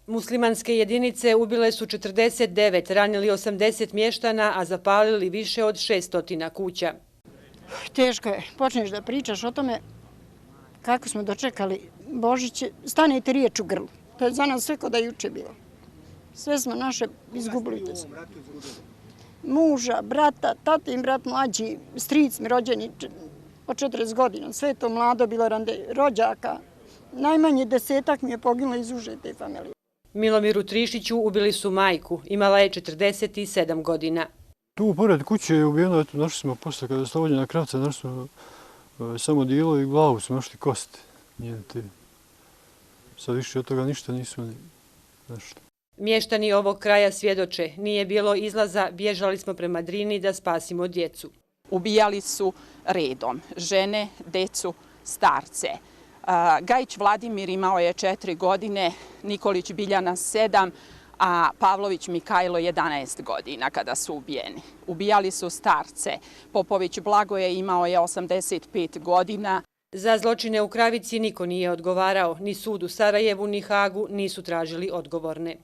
Muslimanske jedinice ubile su 49, ranili 80 mještana, a zapalili više od 600 kuća. Teško je. Počneš da pričaš o tome kako smo dočekali Božić, stane ti riječ u grlu. To je za nas sve kao da je juče bilo. Sve smo naše izgubili. Muža, brata, tatin brat mlađi, stric mi rođeni od 40 godina. Sve je to mlado bilo, rođaka. Najmanje 10 mi je poginulo iz uže te familije. Milomiru Trišiću ubili su majku, imala je 47 godina. Tu pored kuće je ubijeno, našli smo posle kada je oslobođena Kravca, našli smo samo dijelo i glavu smo našli kosti. Sad više od toga ništa nismo našli. Mještani ovog kraja svjedoče, nije bilo izlaza, bježali smo prema Drini da spasimo djecu. Ubijali su redom žene, decu, starce. Gajić Vladimir imao je 4 godine, Nikolić Biljana 7, a Pavlović Mikajlo 11 godina kada su ubijeni. Ubijali su starce. Popović Blagoje imao je 85 godina. Za zločine u Kravici niko nije odgovarao, ni sud u Sarajevu, ni Hagu nisu tražili odgovorne.